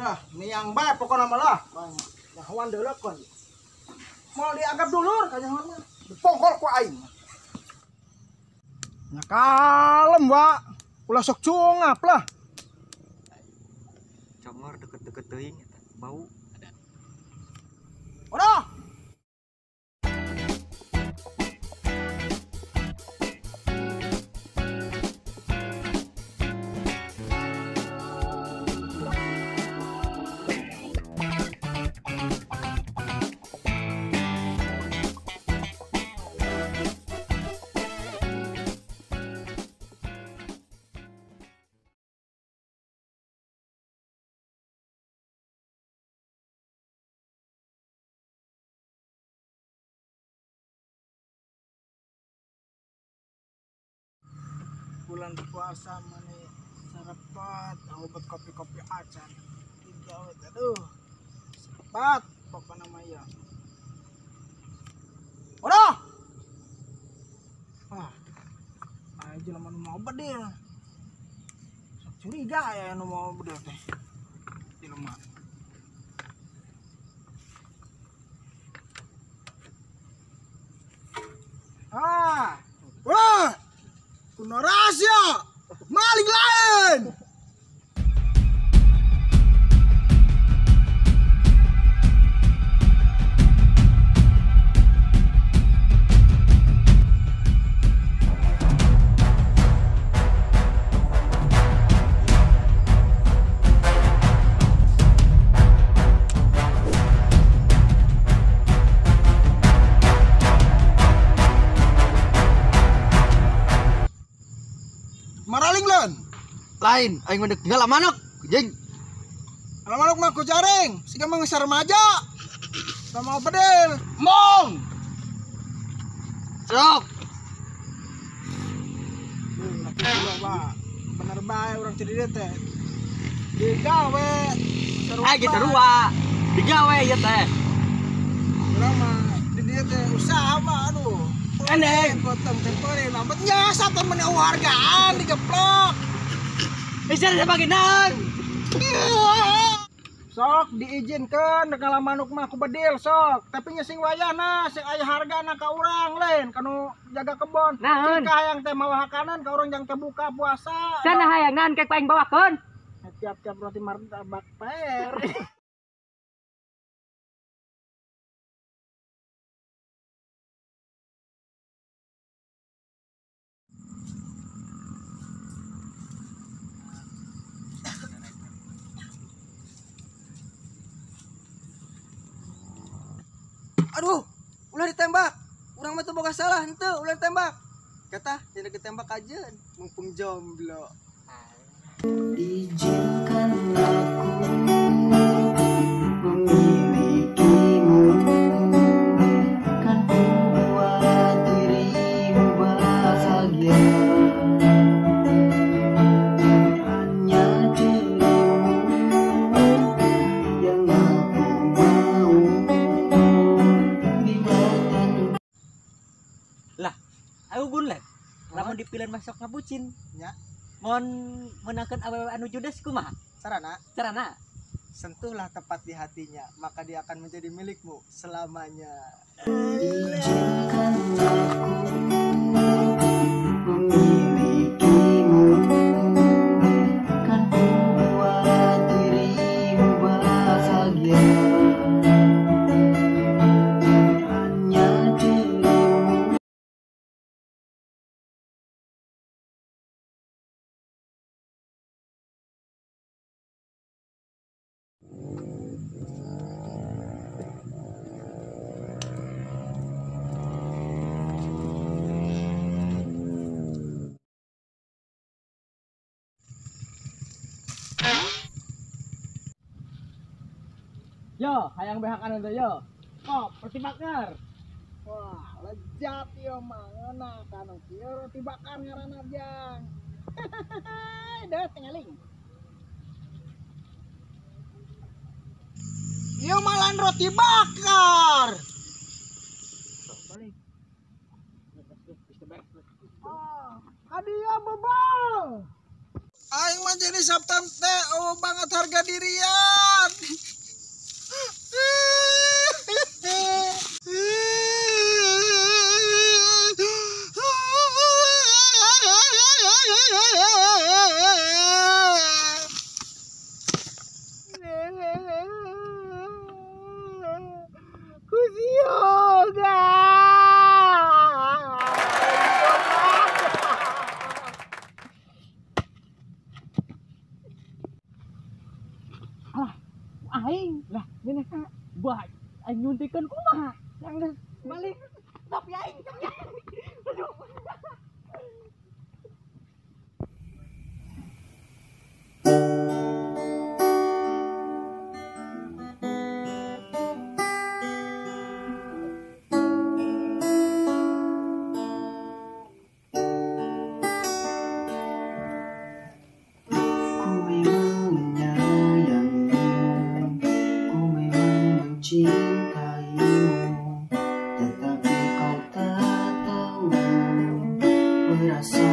Dah, niang bae pokona mah lah. Nyahoan deuleukeun. Moal dianggap dulur ka nyahoan mah. Dipongkol ku aing. Nya kalem, Wak. Ulah sok cungap lah. Congor deket-deket teuing eta bau. Udah. Bulan puasa mana serepet obat kopi-kopi acan digawe aduh serepet pokoknya mah ya udah ah aja jelema nu mau bedil sok curiga ya nu mau bedil teh jelema ah wah kuna rahasia maling lain. Maraling leun. Lain, aing mah deuk ngala manuk, jeung. Ngala manuk mah ku jaring, siga mah geus remaja. Sama bedil. Mong. Sok. Bener bae urang ti dieu teh. Digawe. Ah gitu sarua. Digawe ieu teh. Urang mah di dieu teh usaha mah aduh. Endeng potong tempore lambat nyasa temen hargaan digeplok. Bisa dibagi naon? Sok diizinkan ngala manuk mah ku bedil sok, tapi nya sing wayahna sing aya hargana ka urang lain kanu jaga kebon. Naon? Cing hayang teh mawa hakanan ka urang jang teh buka puasa. Sana hayang naon kek paing bawakeun? Tiap-tiap roti martabak per. Aduh, ulah ditembak. Urang mah teu boga salah henteu, ulah ditembak. Kata, jangan ditembak aja, mumpung jomblo. Izinkan aku memilikimu, kan ku buat dirimu bahagia. Hanya dirimu yang aku mau. Lah, ayo gun lah. Lamun dipilih masuk ngabucin. Nya. Mun meunangkeun awewe anu judes kumaha? Sarana? Sarana. Sentuhlah tepat di hatinya, maka dia akan menjadi milikmu selamanya. Izinkan aku memilikimu, kan ku buat dirimu bahagia. Hanya dirimu. Yo, hayang behakan teh yo. Kok roti bakar. Wah, lezat yo mah ngeunah kanu kieu roti bakar ngaranna jang. Dah tinggaling. Ieu malan roti bakar. Ah, hadiah bebang. Aing mah jadi sabtan teh oh banget harga dirian. Ku si Yoga. Alah, aing lah ngeunah bah aing nyuntikeun kumaha? Yang balik. Tapi aing, tapi aing. Aduh. Ku memang menyayangimu, ku memang mencintaimu, tetapi kau tak tahu perasaan.